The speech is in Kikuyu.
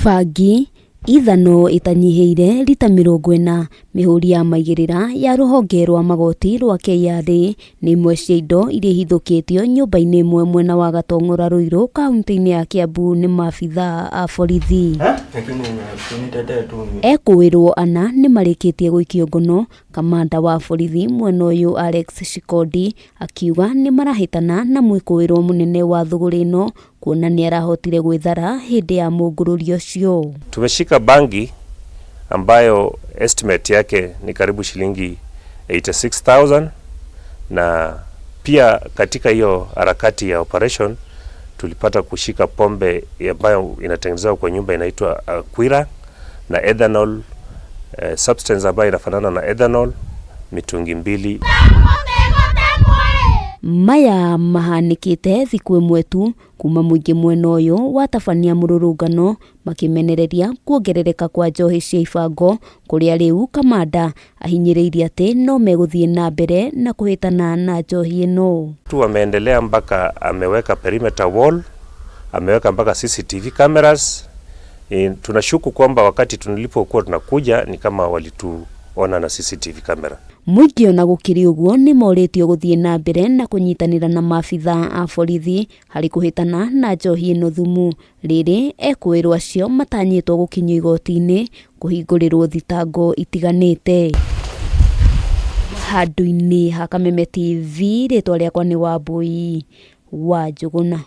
Bangi ithano ĩtanyihĩire rita 40 mĩhũri ya maigĩrĩra ya rũhonge rwa magoti rwa KRA nĩ imwe cia indo iria ihithũkĩtio nyũmba-inĩ ĩmwe mwena wa Gatong'ora Ruiru kaunti-inĩ ya Kiambu nĩ maabithaa a borithi. Ekũĩrwo ana nĩ marĩkĩtie gũikio ngono, kamanda wa borithi mwena ũyũ Alex Shikondi akiuga nĩ marahĩtana na mwĩkũĩrwo mũnene wa thũgũrĩ ĩno kuona nĩ arahotire gwĩthara hĩndĩ ya mũngũrũrio ũcio. Tumeshika bangi ambayo estimate yake ni karibu shilingi 86,000 na pia katika hiyo harakati ya operation tulipata kushika pombe ambayo inatengenezewa kwa nyumba inaitwa Kwira na ethanol, substance ambayo inafanana na ethanol, mitungi mbili. Maya mahanĩkĩte thikũ ĩmwe tu kuma mũingĩ mwena ũyũ watabania mũrũrũngano makĩmenereria kuongerereka kwa njohi cia ibango kũrĩa rĩu kamanda ahinyĩrĩirie atĩ no megũthiĩ na mbere na kũhĩtana na njohi ĩno. Tu wameendelea mpaka ameweka perimeter wall, ameweka mpaka CCTV cameras. Tunashuku kwamba wakati tulipokuwa tunakuja ni kama walituona na CCTV camera. Mũingĩ ona gũkĩrĩ ũguo nĩ morĩtio gũthiĩ na mbere na kũnyitanĩra na maabithaa a borithi harĩ kũhĩtana na njohi ĩno thumu rĩrĩ ekũĩrwo acio matanyĩtwo gũkinyio igoti-inĩ kũhingũrĩrwo thitango itiganĩte. Handũ-inĩ ha Kameme TV rĩtwa rĩakwa nĩ Wambui wa Njũgũna.